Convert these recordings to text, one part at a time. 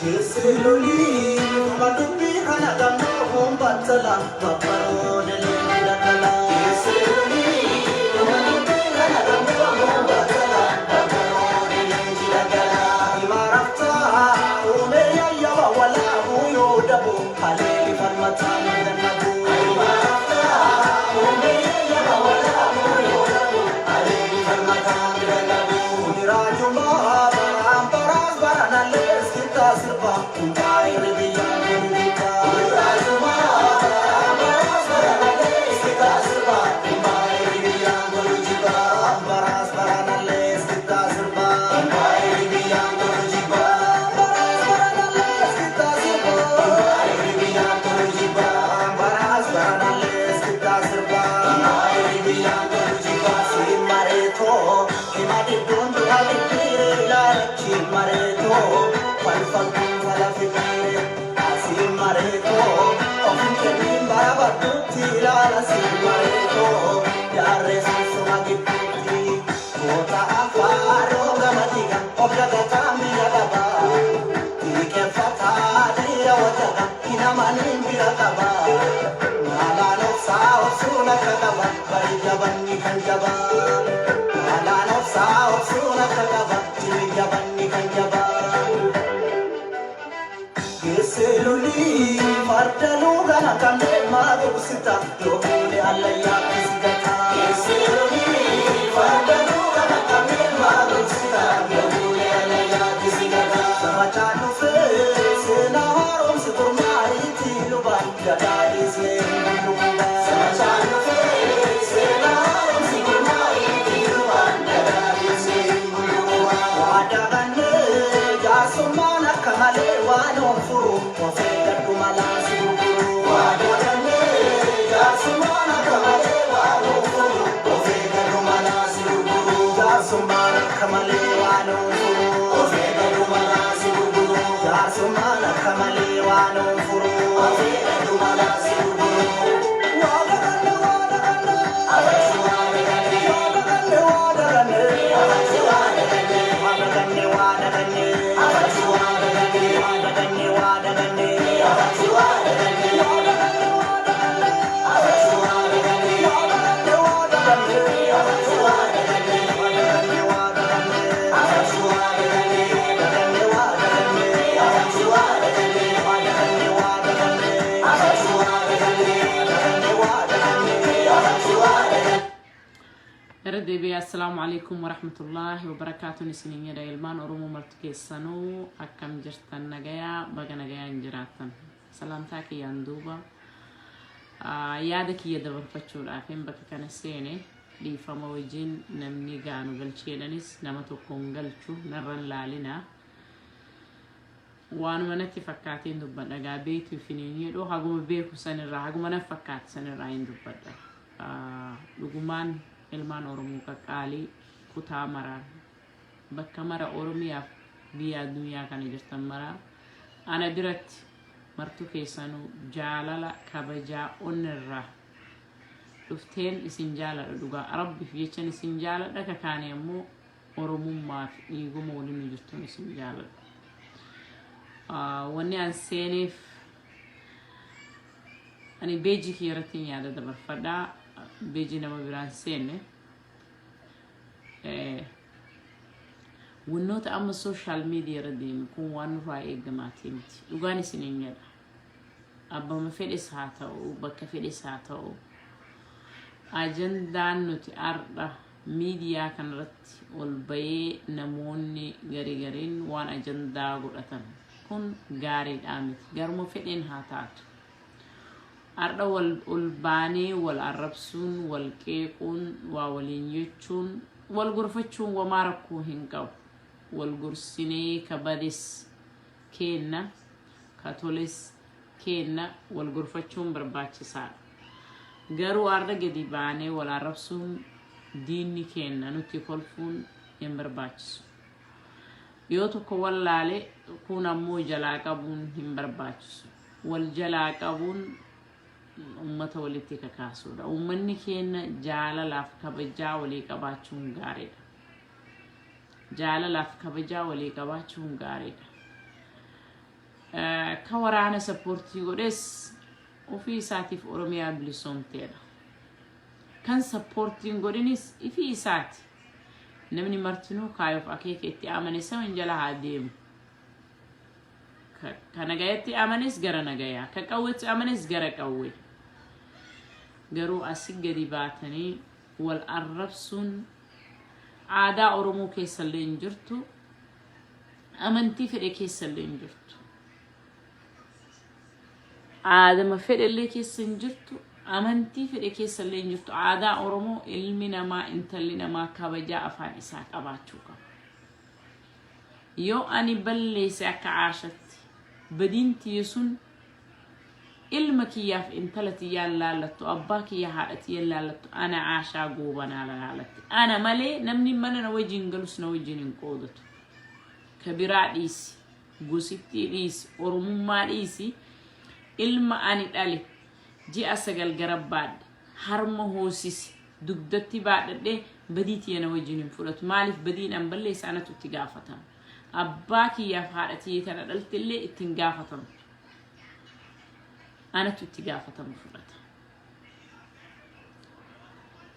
Geesse lolii dhuma dubbii kana gammoo battala babbaroo dalee daddala. Geesse lolii dhuma dubbii kana gammoo battala babbaroo dalee daddala. Imaaraftaa uumee yayyaba walaabuu yoo dabu haleeli falmataa gannabu. Imaaraftaa uumee yayyaba walaabuu yoo dabu haleeli falmataa gannabu. Jiraachumaa baraan baraas baranallee sitaa sirba hundaa'e biyyaan gurguddaa. Jiraachumaa baraan baraas baranallee sitaa sirba hundaa'e biyyaan gurguddaa. Baraas baranallee sitaa sirba hundaa'e biyyaan gurguddaa. Baraas baranallee sitaa sirba hundaa'e biyyaan gurguddaa. Baraas baranallee sitaa sirba hundaa'e biyyaan gurguddaa. Si mareetoo hima didduun dura diddiire ilaalachi mareetoo falfaltuun fala fikiire asii mareetoo ofin kenniin bara badduutti ilaala si mareetoo jaarree sunsuma gidduutti goota afaaroo gama diiga of dagataa miira dhabaa liqeeffataa dhiira wajaga hin amaniin bira qabaa maalaan obsaa obsuun akka qaba bari jabanni kan jabaa maalaan obsaa obsuun akka qaba cimi jabanni kan jabaa. Geesse lolii farda luugana kanneen maa gogsita yookiin allayyaatti si gata. Geesse lolii farda luugana kanneen maa gogsita yookiin allayyaatti si gata. Zamachaan dhufee seenaa haaromsi gurmaa'iitti luba gadaa dhiisnee bulluquba. Zamachaan dhufee seenaa haaromsi gurmaa'iitti luba gadaa dhiisnee bulluquba. Waadaa gannee jaarsummaan akka malee waan oonfuru of eeggadhu malaa si gurguru. Waadaa gannee jaarsummaan akka malee waan oonfuru of eeggadhu malaa si gurguru. Jaarsummaan akka malee waan oonfuru of eeggadhu malaa si gurguru. Jaarsummaan akka malee waan oonfuru of eeggadhu malaa si gurguru. Waadaa ganne waadaa ganne waadaa ganne waadaa ganne waadaa ganne waadaa ganne waadaa ganne waadaa ganne waadaa ganne waadaa ganne waadaa ganne waadaa ganne waadaa ganne waadaa ganne waadaa ganne waadaa ganne waadaa ganne waadaa ganne waadaa ganne waadaa ganne. Irra deebi'ee, assalaamu alaikum warahmatullaahi wabarakaatuun isiniin jedha. Ilmaan Oromoo marti keessanuu akkam jirtan? Nagayaa? Baga nagayaan jiraattan. Salaamtaa kiyyaan duuba yaada kiyya dabarfachuudhaafin bakka kana seene. Dhiifama wajjin, namni gaanu galcheedhanis nama tokkoon galchu narran laalina. Waanuma natti fakkaateen dubbadha gaa. Beektu ifiniin jedhu, haguma beeku sanirraa, haguma na fakkaate sanirraa hin dubbadha. Dhugumaan ilmaan Oromoo qaqqaalii kutaa maraan bakka mara Oromiyaaf biyya addunyaa kana jirtan maraa, ana biratti martuu keessanuu jaalala kabajaa onnirraa dhufteen isin jaaladha. Dhugaa Rabbiif jechan isin jaaladha. Kakaane ammoo Oromummaa fi dhiiguma waliin nu jirtuun isin jaaladha. Wanni an seeneef, ani beejii kiyya irratti hin yaada dabarfadha. Beejii nama biraan seenne. Wannoota amma social media irra deemu kun waan nurraa eegamaatii miti. Dhugaan isiniin jedha. Abbama fedhes haa ta'u, bakka fedhes haa ta'u, ajandaan nuti har'a miidiyaa kanarratti ol bahee namoonni garii gariin waan ajandaa godhatan kun gaariidhaa miti. Garuma fedheen haa taatu. Har'a wal ol baanee wal arrabsuun, wal qeequun, waa waliin jechuun, wal gorfachuun wamaa rakkoo hin qabu. Wal gorsinee ka bades keenna, ka toles keenna wal gorfachuun barbaachisaadha. Garuu har'a gadi baanee wal arrabsuun, diinni keenna nutti kolfuun hin barbaachisu. Yoo tokko wallaale, kun ammoo jalaa qabuun hin barbaachisu. Wal jalaa qabuun ummata walitti kakaasuudha. Uummanni keenya jaalalaaf kabajaa walii qabaachuun gaariidha. Jaalalaaf kabajaa walii qabaachuun gaariidha. Ka waraana support godhes ofii isaatiif Oromiyaa bilisoomteedha. Kan support hin godhinis ifii isaati. Namni martinuu kaayoof akeeka itti amane san jala haa deemu. Ka nagayatti amanes gara nagayaa, ka qawwetti amanes gara qawwee. Garuu asi gadi baatanii wal arrabsuun aadaa Oromoo keessallee hin jirtu, amantii fedhe keessallee hin jirtu. Aadama fedhellee keessa hin jirtu, amantii fedhe keessallee hin jirtu. Aadaa Oromoo, ilmi namaa, intalli namaa kabajaa afaan isaa qabaachuu qaba. Yoo ani balleesse akka caashatti, badiin tiyya sun ilma kiyyaaf intala tiyyaan laallattu, abbaa kiyya, haadha tiyyaan laallattu, ana Caashaa Goobanaa laalatti. Ana malee namni mana na wajjin galus na wajjin hin qoodatu. Ka biraa dhiisi, gosittii dhiisi, Oromummaa dhiisi, ilma ani dhale, ji'a 9 gara baadhe, harma hoosise, dugdatti baadhadhee, badii tiyya na wajjin hin fudhatu. Maaliif? Badiin an balleessa anatu itti gaafatama. Abbaa kiyyaaf haadha tiyya tana dhalte illee ittiin gaafatamtu. Anatu itti gaafatama fudhata.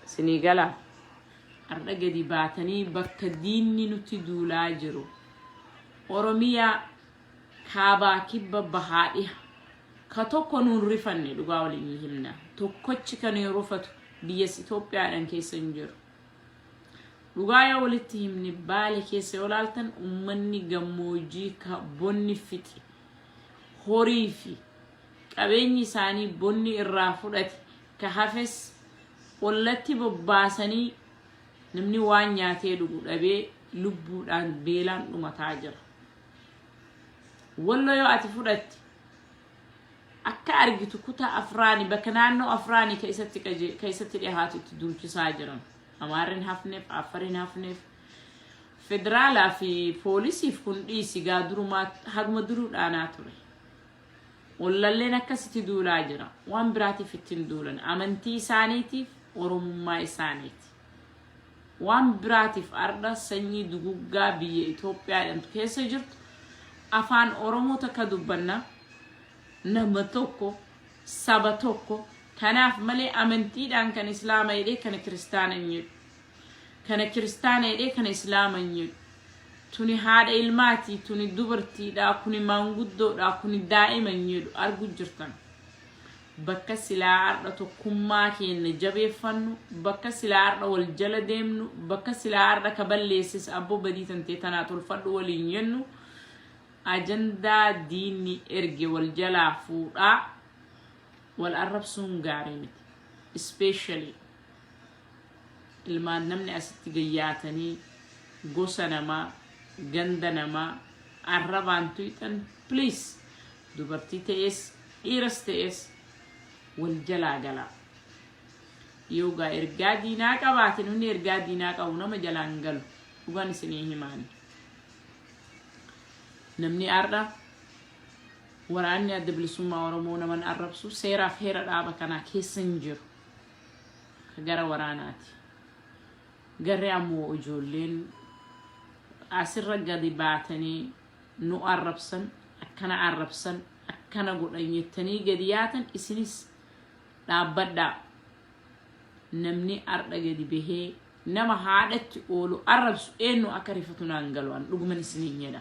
Sinii galaa? Har'a gadi baatanii bakka diinni nutti duulaa jiru, Oromiyaa kaabaa, kibba, bahaa, dhiha, ka tokko nuun rifanne, dhugaa waliin himna, tokkochi kan hin rufatu biyyas Itoophiyaadhaan keessa hin jiru. Dhugaa yoo walitti himne, Baale keessa yoo laaltan, ummanni gammoojjii ka bonni fixe, horii fi qabeenyi isaanii bonni irraa fudhate, ka hafes ollatti bobbaasanii, namni waan nyaatee dhugu dhabee lubbuudhaan beelaan dhumataa jira. Wallo yoo ati fudhatte, akka argitu kutaa afraanii, bakka naannoo afraanii ka isatti dhihaatu itti duulchisaa jiran. Amaarri hin hafneef, Afar hin hafneef, federaalaa fi poolisiif kun dhiisi gaa, durumaa haguma duruu dhaanaa ture. Wallalleen akkasitti duulaa jira. Waan biraatiif ittiin duulan, amantii isaaniitiif, Oromummaa isaaniiti. Waan biraatiif arda sanyii duguggaa biyya Itoophiyaa jedhamtu keessa jirtu, afaan Oromoo takka dubbanna, nama tokko, saba tokko. Kanaaf malee amantiidhaan kan Islaama jedhee kana Kiristaana hin jedhu. Kana Kiristaana jedhee kana Islaama hin jedhu. Tuni haadha ilmaati, tuni dubartiidha, kuni maanguddoodha, kuni daa'ima hin jedhu, argu jirtan. Bakka silaa har'a tokkummaa keenya jabeeffannu, bakka silaa har'a wal jala deemnu, bakka silaa har'a ka balleesses "Abboo, badii tantee tanaa tolfadhu" waliin jennu, ajandaa diinni erge wal jalaa fuudhaa wal arrabsuun gaarii miti. Especially ilmaan namni asitti gayyaatanii gosa namaa, ganda namaa arrabaan tuyxan, please, dubartii ta'es dhiiras ta'es wal jalaa galaa. Yoogaa ergaa diinaa qabaate, namni ergaa diinaa qabu nama jalaan galu, dhugaan isinii himaani. Namni har'a Waraanni Adda Bilisummaa Oromoo naman arrabsu seeraaf heera dhaaba kanaa keessa hin jiru. Ka gara waraanaati. Garri ammoo ijoolleen asirra gadi baatanii nu arrabsan, akkana arrabsan, akkana godhan jettanii gadi yaatan, isinis dhaabbadhaa. Namni ardha gadi bahee nama haadhatti oolu arrabsu eenyu akka rifatu naan galu, an dhuguman isiniin jedha.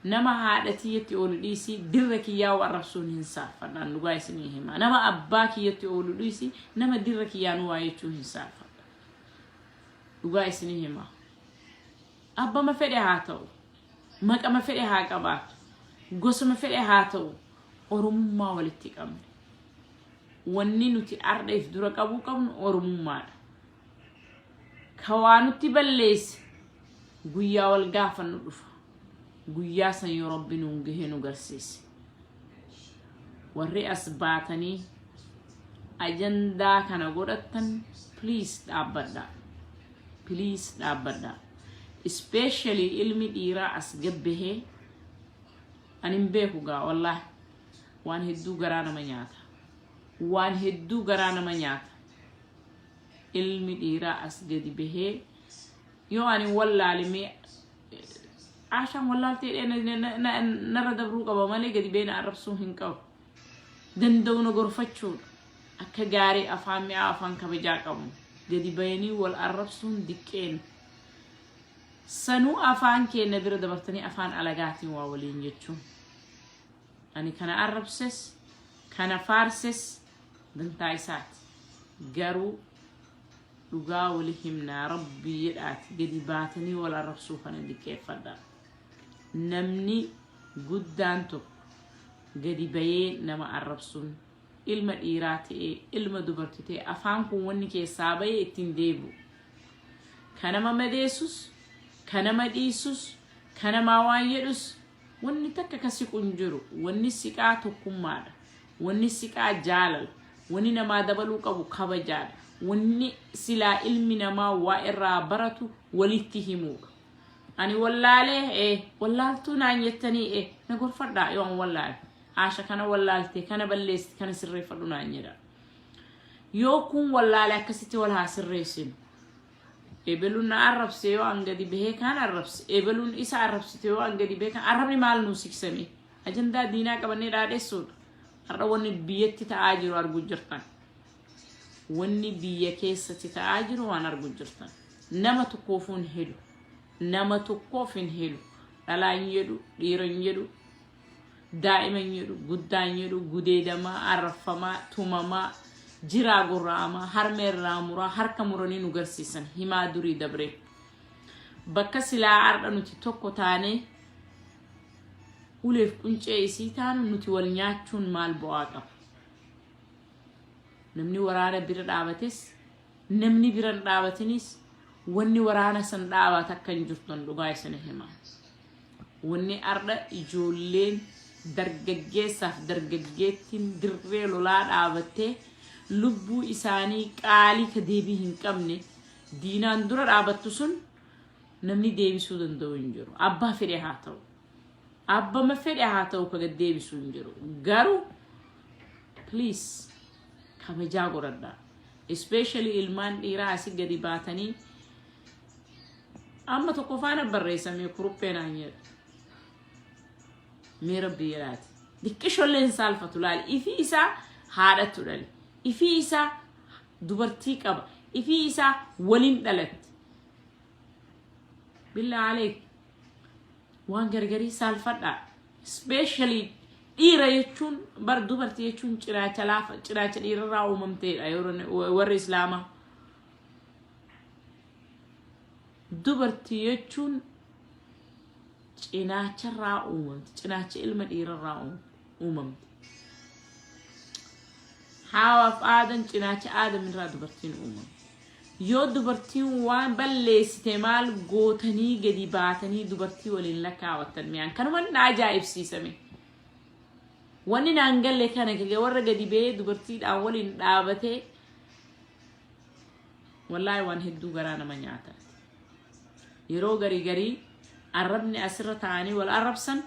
Nama haadha tiyyatti oolu dhiisii, dirra kiyyaa arrabsuun hin saalfadhaan, dhugaa isinii hima. Nama abbaa kiyyatti oolu dhiisii, nama dirra kiyyaanuu waa jechuu hin saalfadha. Dhugaa isinii hima. Abbama fedhe haa ta'u, maqama fedhe haa qabaatu, gosuma fedhe haa ta'u, Oromummaa walitti qabne. Wanni nuti ardha if dura qabuu qabnu Oromummaadha. Ka waa nutti balleesse guyyaa wal gaafannu dhufa. Guyyaa san yoo Rabbi nuun gahee nu garsiise. Warri as baatanii ajandaa kana godhattan, please dhaabbadhaa. Please dhaabbadhaa. Especially ilmi dhiiraa as gabbahee, ani hin beeku gaa, wallaahi waan hedduu garaa nama nyaata. Waan hedduu garaa nama nyaata. Ilmi dhiiraa as gadi bahee, yoo ani wallaalimee Aashaan wallaaltee narra dabruu qaba malee gadi beena arrabsuu hin qabu. Danda'u na gorfachuudha. Akka gaarii afaan mi'aa, afaan kabajaa qabu. Gadi bayanii wal arrabsuun diqqeen. Sanuu afaan keenya bira dabartanii afaan alagaatiin waa waliin jechuun. Ani kana arrabses, kana faarses, dantaa isaati. Garuu dhugaa wali himnaa, rabbii jedhaati gadi baatanii wal arrabsuu kana diqqeeffadha. Namni guddaan tokko gadi bayee nama arrabsuun, ilma dhiiraa ta'ee ilma dubartii ta'ee, afaan kun wanni keessaa bayee ittiin deebi'u. Ka nama madeessus, ka nama dhiisus, ka namaa waan jedhus, wanni takka ka siqu hin jiru. Wanni siqaa tokkummaadha. Wanni siqaa jaalala. Wanni namaa dabaluu qabu kabajaadha. Wanni silaa ilmi namaa waa irraa baratu walitti himuudha. Ani wallaalee, ee wallaaltuu naan jettanii, ee na gorfadhaa. Yoo an wallaale, "Aasha, kana wallaalte, kana balleessi, kana sirreeffadhu" naan jedha. Yoo kun wallaale, akkasitti wal haa sirreessinu. Ebeluun na arrabse, yoo an gadi bahee kaan arrabse, ebeluun isa arrabsite, yoo an gadi bahee kaan arrabni, maal nuu siksame? Ajandaa diinaa qabannee dhaadhessuudha. Har'a wanni biyyatti ta'aa jiru arguu jirtan. Wanni biyya keessatti ta'aa jiru waan arguu jirtan. Nama tokkoofuu hin helu. Nama tokkoof hin helu. Dhalaa hin jedhu, dhiira hin jedhu, daa'ima hin jedhu, guddaa hin jedhu, gudeedamaa, arraffamaa, tumamaa, jiraa gorra'amaa, harma irraa muraa, harka muranii nu garsiisan himaa durii dabree. Bakka silaa har'a nuti tokko taanee uleef quncee isii taanu, nuti wal nyaachuun maal bu'aa qaba? Namni waraana bira dhaabates, namni bira hin dhaabatinis, wanni waraana san dhaabata akka hin jirtu dhugaa isin hima. Wanni har'a ijoolleen dargaggeessaaf dargaggeettiin dirree lolaa dhaabattee lubbuu isaanii qaalii ka deebii hin qabne diinaan dura dhaabattu sun namni deebisuu danda'u hin jiru. Abbaa fedhe haa ta'u. Abbama fedhe haa ta'u, ka gad deebisuu hin jiru. Garuu please kabajaa godhadhaa. Especially ilmaan dhiiraa asii gadi baatanii amma tokko faana barreessamee kuruphee naan jedha. Mee rabbi jedhaati. Diqqishollee hin saalfatu, laali. Ifii isaa haadhattu dhale. Ifii isaa dubartii qaba. Ifii isaa waliin dhalatti. Billaa aleek, waan gargarii saalfadhaa. Especially dhiira jechuun bar, dubartii jechuun ciraacha laafa, ciraacha dhiirarraa uumamteedha yeroo warri islaamaa. Dubartii jechuun cinaacharraa uumamte, cinaacha ilma dhiirarraa uumamte. Haawaaf aadan cinaacha aadamirraa dubartiin uumamte. Yoo dubartiin waan balleessite, maal gootanii gadi baatanii dubartii waliin lakkaawattan? Mi'aan kanuma na ajaa'ibsiisame. Wanni naan galle kana, warra gadi ba'ee dubartiidhaan waliin dhaabatee, wallaahi waan hedduu garaa nama nyaataati. Yeroo garii garii arrabni asirra ta'anii wal arrabsan.